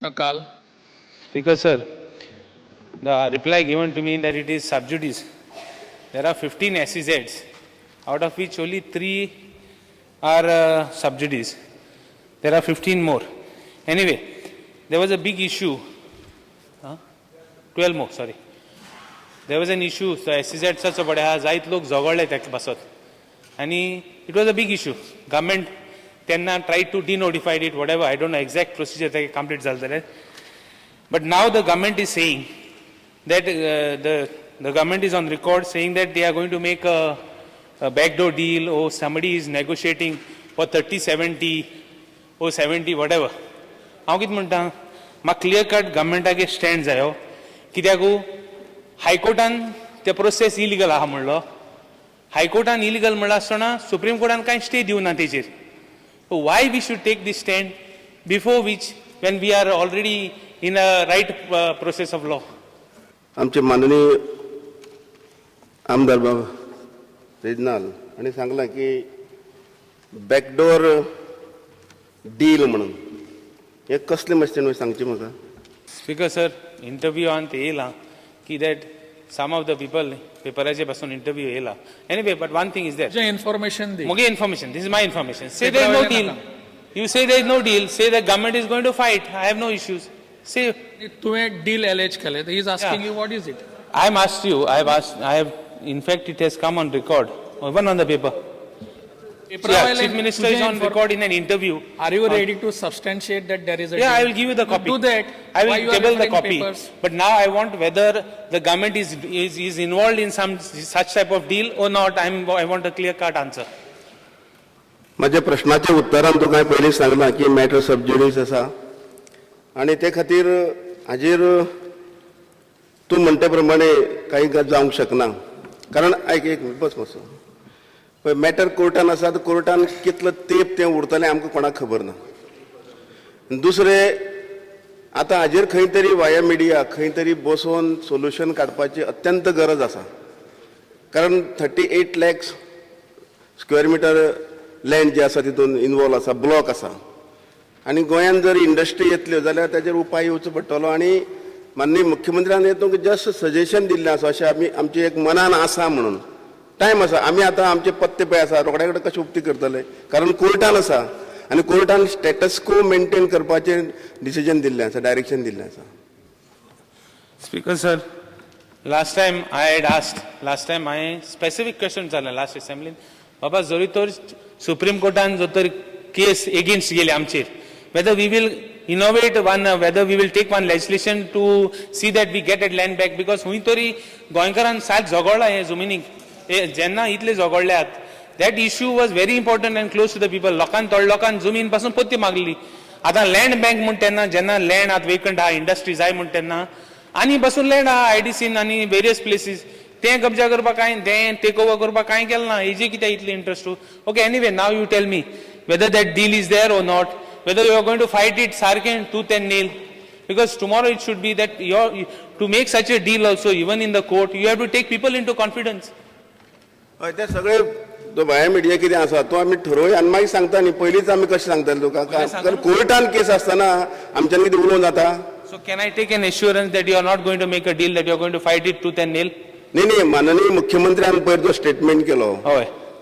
काल. Speaker sir, the reply given to me that it is sub judice. There are 15 SEZs, out of which only 3 are sub judice. There are 15 more. Anyway, there was a big issue. Huh? 12 more, sorry. There was an issue, so SEZ चो पळय आहा, जायत लोक झगडले तेका पासत आनी it was a big issue. Government तेन्ना try to denotified it, whatever, I don't know exact procedure तें कंप्लीट जालें जाल्यार. But now the government is saying that the government is on record saying that they are going to make a backdoor deal or somebody is negotiating for 30-70 or 70, whatever. हांव कितें म्हणटा, म्हाका clear cut गव्हर्मेंटागे stand जायो, कित्याक हायकोर्टान ते process illegal आहा म्हणलो. हायकोर्टान illegal म्हणलां आसतना सुप्रीम कोर्टान कांय स्टे दिवना तेजेर. Why we should take this stand before which, when we are already in a right process of law? आमचे माननीय आमदार बाब रेजनाल हांणी सांगलां की बॅकडोर डील म्हणून हें कसलें मातशें सांगचें म्हाका. स्पीकर सर, इंटरव्यूआन ते येयलां की that some of the people, पेपराचे पासून इंटरव्यू येयला. Anyway, but one thing is that तुजें इन्फॉर्मेशन दी. मुगे information, this is my information. Say there is no deal. You say there is no deal, say the government is going to fight. I have no issues. Say तुवें deal alleged केलें. He is asking you, what is it? I am asked you, I have asked, I have, in fact, it has come on record, even on the paper. Yeah, Chief Minister is on record in an interview. Are you ready to substantiate that there is a Yeah, deal? I will give you the copy. Do that. I Why will you are table the referring copy. Papers? But now I want whether the government is involved in some such type of deal or not. I want a clear cut answer. माझ्या प्रश्नाच्या उत्तरान तुका हांवें पयलीं सांगलां की matter सबज्युडीस आसा आनी ते खातीर हाजेर तूं म्हणटे प्रमाणे कांय जावंक शकना, कारण आयक एक मिनट, बस मातसो. पळय, मॅटर कोर्टान आसा तर कोर्टान कितलो तेंप तें उरतलें आमकां कोणाक खबर ना. दुसरें, आतां हाजेर खंय तरी वाया मिडिया खंय तरी बसोन सोल्युशन काडपाची अत्यंत गरज आसा, कारण 38 lakhs square meter land जे आसा तितून इनवॉल्व आसा, ब्लॉक आसा आनी गोंयांत जर इंडस्ट्री येतल्यो जाल्यार ताजेर उपाय येवचो पडटलो. आनी माननीय मुख्यमंत्र्यान हे तुमकां जस्ट सजेशन दिल्लें आसा, अशें आमी आमची एक मनान आसा म्हणून टायम आसा. आमी आतां आमचे पत्ते पळय आसा, रोखड्या कडेन कशें उक्ती करतले, कारण कोर्टान आसा आनी कोर्टान स्टेटस को मेंटेन करपाचें डिसिजन दिल्लें आसा, डायरेक्शन दिल्लें आसा. Speaker sir, last time I had asked, last time हांवें specific question विचारलें last assembly, बाबा, जरी तर सुप्रीम कोर्टान जर तर केस एगेन्स्ट गेली आमचेर, whether we will innovate one, whether we will take one legislation to see that we get that land back, because हुंय तरी गोंयकारान सात झगडला हे जमिनीक. हे जेन्ना इतले झगडल्यात, that issue was very important and close to the people. लोकांन, थोड्या लोकांन जमीन पासून परती मागली. आतां लँड बँक म्हूण तेन्ना जेन्ना लँड आतां वेकंट आहा, इंडस्ट्री जाय म्हूण तेन्ना आनी बसून लँड आहा आयडीसीन आनी वेरियस प्लेसीस, तें कब्जा करपाक कांय, तें टेक ओवर करपाक कांय केलें ना. हेजे कित्याक इतलें interest? Okay, anyway, now you tell me whether that deal is there or not, whether you are going to fight it सारकें tooth and nail, because tomorrow it should be that your to make such a deal also, even in the court, you have to take people into confidence. हय, ते सगळे तो वाया media कितें आसा तो आमी ठरोवया आनी मागीर सांगता न्ही. पयलींच आमी कशें सांगतले तुका? कारण कोर्टान केस आसतना आमच्यान कितें उलोवंक जाता? So can I take an assurance that you are not going to make a deal, that you are going to fight it tooth and nail? न्ही न्ही, माननीय मुख्यमंत्र्यान पयर जो स्टेटमेंट केलो,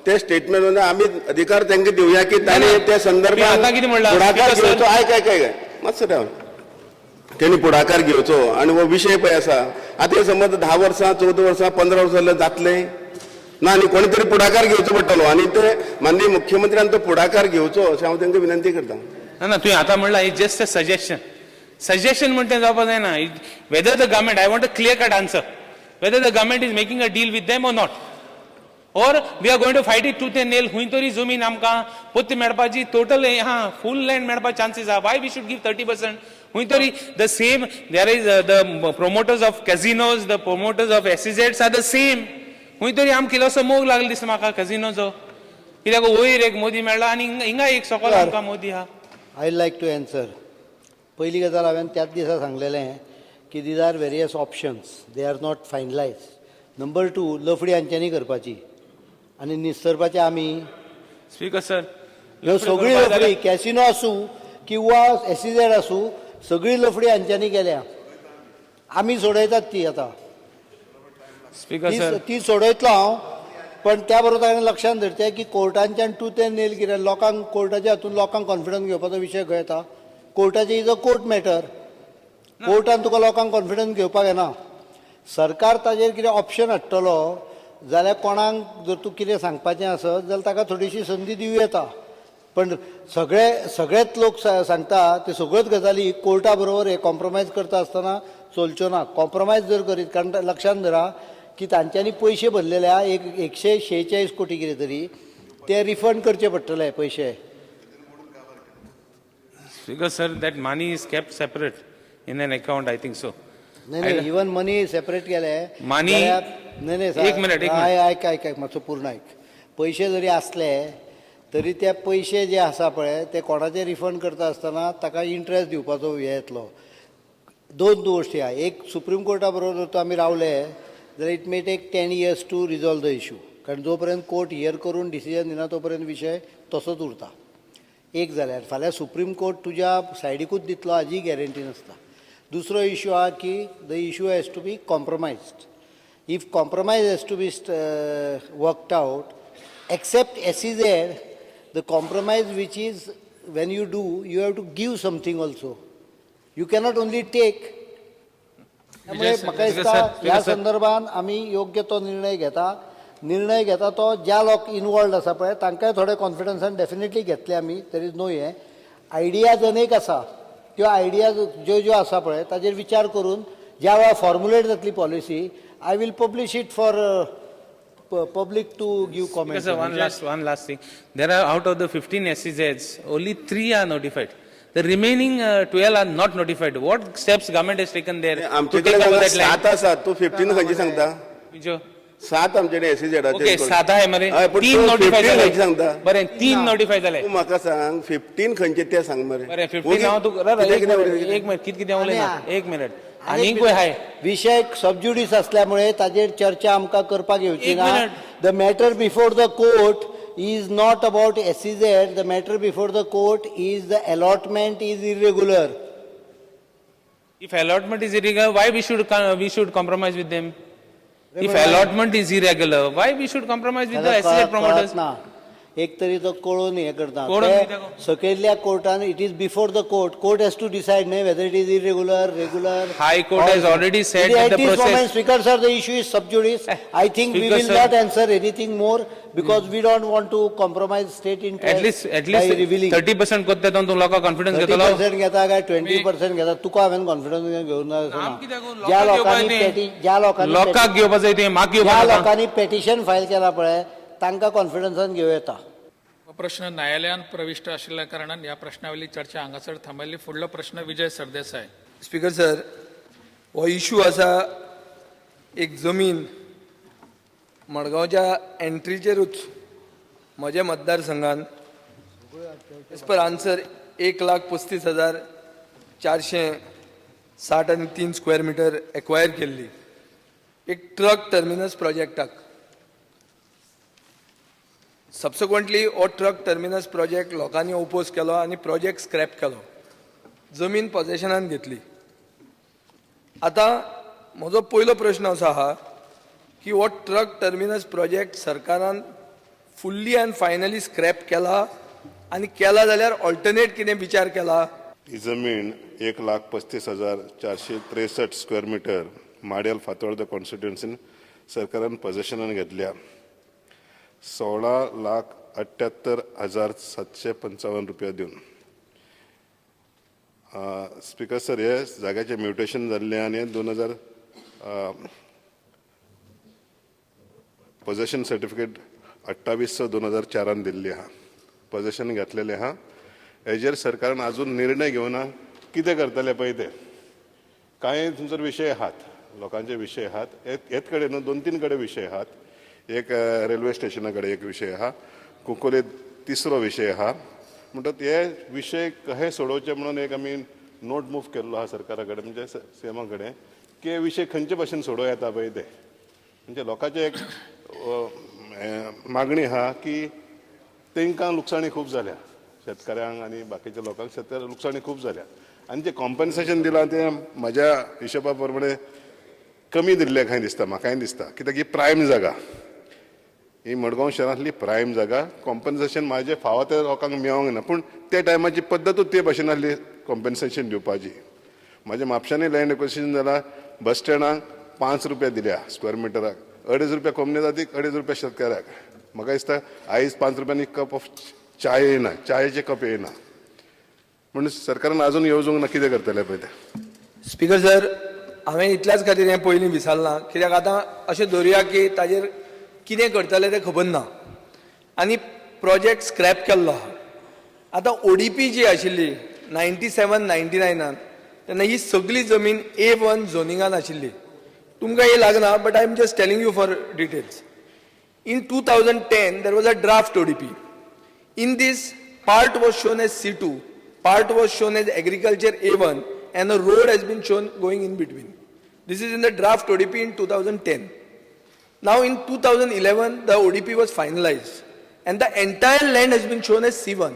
ते स्टेटमेंट मध्ये आमी अधिकार तांकां दिवया की तांणी त्या संदर्भात आतां कितें म्हणलां? पुढाकार Speaker sir. घेवचो. आयक आयक आयक मातसो राव. तेणी पुढाकार घेवचो आनी हो विशय पळय आसा, आतां हे समज 10 वर्सां, 14 वर्सां, 15 वर्सां जाल्यार जातलें ना. आनी कोणी तरी पुढाकार घेवचो पडटलो आनी ते माननीय मुख्यमंत्र्यान तो पुढाकार घेवचो अशें हांव तांकां विनंती करता. ना ना, तुवें आतां म्हणलां, it's just a suggestion. Suggestion म्हण तें जावपा जायना. Whether the government, I want a clear cut answer, whether the government is making a deal with them or not, or we are going to fight it tooth and nail. खूंय तरी जमीन आमकां पोत्ती मेळपाची, total हा फूल land मेळपा chances आहा. Why we should give 30%? खूंय तरी the same, there is the promoters of casinos, the promoters of SEZs are the same. खूंय तरी आमकां कितलोसो मोग लागलो दिसता म्हाका कॅसिनोचो, कित्याक वयर एक मोदी मेळ्ळा आनी हिंगा एक सकयल आमकां मोदी आहा. I like to answer. पयली गजाल, हांवें त्याच दिसा सांगलेलें की these are various options, they are not finalize. Number two, लफडी हांच्यांनी करपाची आनी निस्तरपाचे आमी. स्पीकर सर, ह्यो सगळी लफडी, कॅसिनो आसूं किंवा एसईझेड आसूं, सगळी लफडी हांच्यांनी केल्या. आमी सोडयतात ती आतां. स्पीकर सर, ती सोडयतलो हांव, पण त्या बरोबर ताणें लक्षांत धरचें की कोर्टांच्यान टू ते नेल कितें लोकांक कोर्टाच्या हातून लोकांक कॉन्फिडन्स घेवपाचो विशय खंय येता. कोर्टाचे is a court matter. कोर्टान तुका लोकांक कॉन्फिडन्स घेवपाक येना. सरकार ताजेर कितें ऑप्शन हाडटलो जाल्यार कोणाक जर तूं कितें सांगपाचें आसत जाल्यार ताका थोडीशी संदी दिवं येता. पण सगळे सगळेच लोक सांगता ते सगळ्योच गजाली कोर्टा बरोबर हे कॉम्प्रोमायज करता आसतना चलच्यो ना. कॉम्प्रोमायज जर करीत, कारण लक्षांत धरा की तांच्यांनी पयशे भरलेले आहा एक 146 कोटी कितें तरी, ते रिफंड करचे पडटले पयशे. Speaker sir, that money is kept separate in an account, I think so. नाही नाही, इवन मनी सेपरेट केले Money- नाही नाही. एक minute, एक I- ऐक ऐक ऐक, मातसो पूर्ण ऐक. पयशे जरी आसले तरी ते पयशे जे आसा पळय ते कोणाचे रिफंड करता आसतना ताका इंट्रस्ट दिवपाचो हे येतलो. दोन गोश्टी आहा. एक, सुप्रीम कोर्टा बरोबर जर तर आमी रावले जाल्यार it may take 10 years to resolve the issue, कारण जो पर्यंत कोर्ट here करून डिसिजन दिना तो पर्यंत विशय तसोच उरता. एक जाल्यार फाल्यां सुप्रीम कोर्ट तुज्या सायडीकूच दितलो हाजी गॅरंटी नासता. दुसरो इशू आहा की the issue has to be compromised. If compromise has to be worked out, except SEZ, the compromise which is when you do, you have to give something also. You cannot only take. त्यामुळे म्हाका दिसता ह्या संदर्भान आमी योग्य तो निर्णय घेता. निर्णय घेता तो ज्या लोक इनवॉल्ड आसा पळय तांकांय थोडे कॉन्फिडन्सान डेफिनेटली घेतले आमी. There is no हे आयडियाज अनेक आसा, त्यो आयडियाज ज्यो ज्यो आसा पळय ताजेर विचार करून ज्या वेळार फॉर्मुलेट जातली policy, I will publish it for public to give Speaker sir, comment. one last thing. There are, out of the 15 SEZs, only 3 are notified. The remaining 12 are not notified. What steps government has taken there to आमचे take कडेन over हांगा that land? सात आसात, तूं 15 खंयची सांगता? खंयच्यो? सात आमचे कडेन एसईझेडाचे. ओके, सात आहे मरे. हय, पूण तीन तूं नोटिफाय 15 जाले. खंयची सांगता? बरें, 3 नोटिफाय जाले. तूं म्हाका सांग 15 खंयचे ते सांग मरे. बरें, 15 हांव तुका कितें एक कितें मिनिट, एक मिनिट, कितें कितें उलयना, एक मिनिट. आनीक खंय हाय? विशय सबज्युडीस असल्यामुळे ताजेर चर्चा आमकां करपाक येवची एक ना. Minute. The matter before the court is not about SEZ. The matter before the court is the allotment is irregular. If allotment is irregular, why we should compromise with them? If allotment is irregular, why we should compromise with the SEZ promoters? कळत ना. एक तरी तो कळोवन हे करता. कळोवन ते कित्याक? सकयल्ल्या कोर्टान it is before the court. Court has to decide न्हय whether it is irregular, regular. High Court has already said that the process- Speaker sir, the issue is sub judice. I think we Speaker will sir. Not answer anything more because we don't want to compromise state interest at least by revealing. 30% कोत्ता तूं लोकांक confidence thirty घेतलो. Percent घेता काय 20% घेता, तुका हांवें confidence घेवन ना अशें आम ना. कित्याक ज्या लोकांक लोकांनी घेवपाक ज्या लोकांनी लोकांक घेवपाक जाय तें, म्हाका ज्या घेवपाक नाका. लोकांनी पेटिशन फायल केला पळय तांकां कॉन्फिडन्सान घेवं येता. हो प्रश्न न्यायालयान प्रविष्ट आशिल्ल्या कारणान ह्या प्रश्नावली चर्चा हांगासर थांबयली. फुडलो प्रश्न विजय सरदेसाय. स्पीकर सर, हो इशू आसा एक जमीन मडगांवच्या एंट्रीचेरूच म्हज्या मतदारसंघान as per answer 1,35,463 square metre acquire केल्ली एक ट्रक टर्मिनस प्रोजेक्टाक. सबसिक्वंटली हो ट्रक टर्मिनस प्रोजेक्ट लोकांनी ओपोज केलो आनी प्रोजेक्ट स्क्रॅप केलो, जमीन पॉझेशनान घेतली. आतां म्हजो पयलो प्रश्न असो आहा की हो ट्रक टर्मिनस प्रोजेक्ट सरकारान फुल्ली अँड फायनली स्क्रॅप केला आनी केला जाल्यार ऑल्टरनेट कितें विचार केला? ही जमीन 1,35,463 स्क्वेअर मिटर माडेल फातोर्द कॉन्स्टिट्युन्सीन सरकारान पझेशनान घेतल्या 16,78,755 रुपया दिवन. स्पीकर सर, हे जाग्याचें म्युटेशन जाल्लें आनी 2000 पझेशन सर्टिफिकेट 28/6/2004 दिल्ली आहा. पझेशन घेतलेलें आहा. हेजेर सरकारान अजून निर्णय घेवना, कितें करतले पळय ते. कांय थंयसर विशय आहात, लोकांचे विशय आहात. हेच कडेन न्हू, दोन तीन कडेन विशय आहात. एक रेल्वे स्टेशना कडेन एक विशय आहा, कुंकळ्ळे तिसरो विशय आहा. म्हणटात हे विशय कशे सोडोवचे म्हणून एक आमी नोट मूव केल्लो आहा सरकारा कडेन, म्हणजे सीएमा कडेन, की हे विशय खंयचे भाशेन सोडोवं येता पळय ते. म्हणजे लोकांचे एक हें मागणी आहा की तांकां लुकसाणी खूब जाल्या, शेतकाऱ्यांक आनी बाकीच्या लोकांक शेतकऱ्यांक लुकसाणी खूब जाल्या. आनी जें कॉम्पन्सेशन दिलां तें म्हज्या हिशोबा प्रमाणे कमी दिल्लें खंय दिसता म्हाकाय दिसता, कित्याक ही प्रायम जागा, ही मडगांव शहरांतली प्रायम जागा. कॉम्पन्सेशन म्हाजें फावो त्या लोकांक मेळोंक ना, पूण त्या टायमाची पद्दतूच ते भाशेन आसली कॉम्पन्सेशन दिवपाची. म्हाज्या म्हापशांनी लँड एक्विजिशन जाला, बस स्टँडाक 5 रुपया दिल्या स्क्वेअर मिटराक, 2.5 रुपया कोमनिदादीक, 2.5 रुपया शेतकाऱ्याक. म्हाका दिसता आयज 5 रुपयांनी कप ऑफ चाय येयना, चायेचे कप येयना. म्हणून सरकारान अजून येवजूंक ना कितें करतले पळय तें. स्पीकर सर, हांवें इतल्याच खातीर हें पयलीं विचारलां, कित्याक आतां अशें धरुया की ताजेर कितें करतले तें खबर ना आनी प्रोजेक्ट स्क्रॅप केल्लो आहा. आतां ओडीपी जी आशिल्ली 97 99नान, तेन्ना ही सगळी जमीन ए1 झोनिंगान आशिल्ली. तुमकां हे लागना, but I am just telling you for details. In 2010 there was a draft ODP. In this, part was shown as C2, part was shown as agriculture A1, and a road has been shown going in between. This is in the draft ODP in 2010. Now in 2011, the ODP was finalized and the entire land has been shown as C1.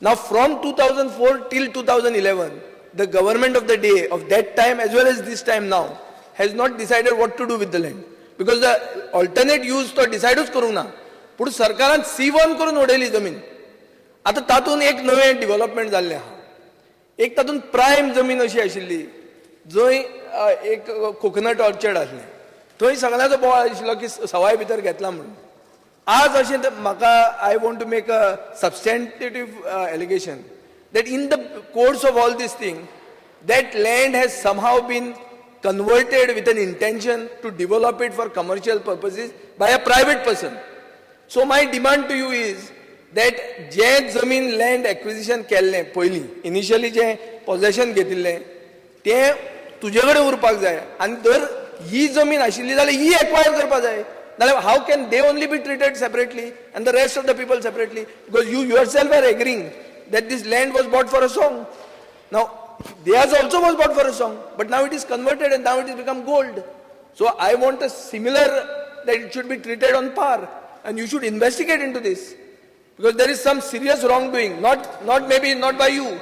Now from 2004 till 2011, the government of the day of that time as well as this time now has not decided what to do with the land. Because the alternate use तो डिसायडूच करूंक ना, पूण सरकारान सी1 करून उडयली जमीन. आतां तातूंत एक नवें डिवलपमेंट जाल्लें आहा. एक तातूंत प्रायम जमीन अशी आशिल्ली जंय एक कोकोनट ऑर्चर्ड आसलें, थंय सगळ्यांचो बोवाळ आशिल्लो की सवाय भितर घेतला म्हणून. आज अशें म्हाका, I want to make a substantive allegation that in the course of all this thing, that land has somehow been converted with an intention to develop it for commercial purposes by a private person. So my demand to you is that जे जमीन land acquisition केल्लें पयलीं, initially जें possession घेतिल्लें, तें तुजे कडेन उरपाक जाय आनी जर ही जमीन आशिल्ली जाल्यार ही एक्वायर करपाक जाय. नाल्यार how can they only be treated separately and the rest of the people separately? Because you yourself are agreeing that this land was bought for a song. Now, theirs also was bought for a song, but now it is converted and now it has become gold. So I want a similar, that it should be treated on par, and you should investigate into this. Because there is some serious wrongdoing, not maybe not by you.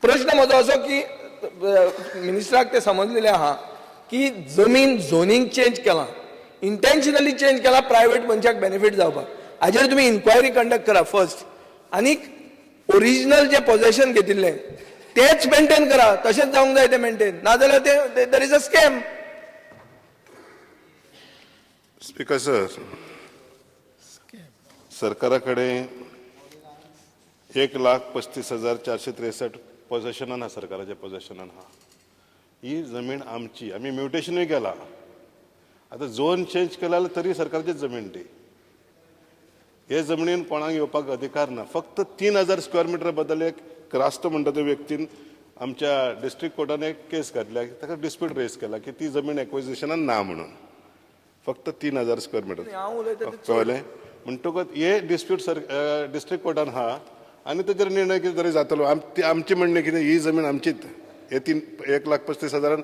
प्रश्न म्हजो असो की मिनिस्टराक ते समजलेले आहा की जमीन zoning change केलां, intentionally change केलां प्रायवेट मनशाक बेनिफीट जावपाक. हाजेर तुमी इन्क्वायरी कंडक्ट करा फर्स्ट आनी ओरिजिनल जे पोजेशन घेतिल्लें तेच मेंटेन करा. तशेंच जावंक जाय तें मेंटेन, नाजाल्यार ते there is a scam. Speaker sir, सरकारा कडेन 1,35,463 पोजेशनान आहा, सरकाराच्या पोजेशनान आहा. ही जमीन आमची, आमी म्युटेशनूय केला. आतां झोन चेंज केला जाल्यार तरी सरकारचीच जमीन ती. हे जमनीन कोणाक येवपाक अधिकार ना. फक्त 3000 स्क्वेअर मिटर बद्दल एक क्रास्तो म्हणटा त्या व्यक्तीन आमच्या डिस्ट्रिक्ट कोर्टान एक केस घातल्या. ताका डिस्प्यूट रेज केला की ती जमीन एक्विजिशनान ना म्हणून, फक्त 3000 स्क्वेअर मिटर. हांव उलयता ते. कळ्ळें? म्हणटकच हे डिस्प्यूट सर डिस्ट्रिक्ट कोर्टान आहा आनी तेजेर निर्णय कितें तरी जातलो. ती आमची म्हणणें कितें, ही जमीन आमचीच. हे तीन 1,35,000न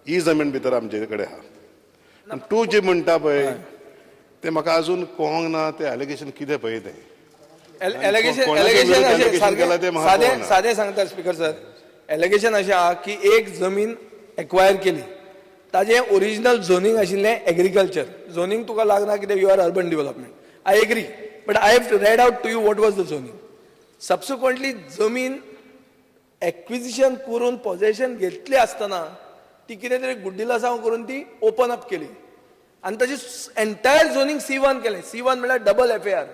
ही जमीन भितर आमचे कडेन आहा. आनी तूं जी म्हणटा पळय तें म्हाका अजून कळोंक ना, तें एलिगेशन कितें पळय तें. एलिगेशन कोणाच्या एलिगेशन विरुद्ध अशें allegation केलां तें सारकें म्हाका सादें कळना. सादें सांगता स्पीकर सर. एलिगेशन अशें आहा की एक जमीन एक्वायर केली, ताजें ओरिजिनल झोनींग आशिल्लें एग्रीकल्चर झोनींग. तुका लागना कितें, you are urban development, I agree, but I have read out to you what was the zoning. Subsequently जमीन एक्विजिशन करून पोजेशन घेतली आसतना ती कितें तरी गुड्डिलासांव करून ती ओपन अप केली आनी ताची एंटायर झोनींग सी1 केलें. सी1 म्हळ्यार डबल एफएआर.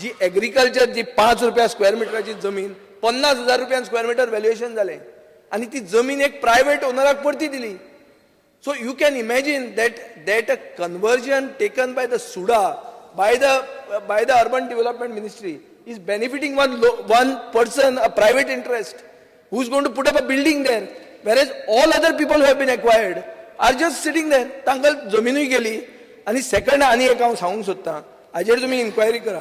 जी एग्रीकल्चर जी 5 रुपया स्क्वेअर मिटराची जमीन 50,000 रुपयान स्क्वेअर मिटर व्हॅल्युएशन जालें आनी ती जमीन एक प्रायवेट ओनराक परती दिली. So you can imagine that a conversion taken by the SUDA, by the Urban Development Ministry, is benefiting one person, a private interest, who is going to put up a building there, whereas all other people who have been acquired are just sitting there. तांकां जमिनूय गेली. आनी second आनी एक हांव सांगूंक सोदतां, हाजेर तुमी इन्क्वायरी करा.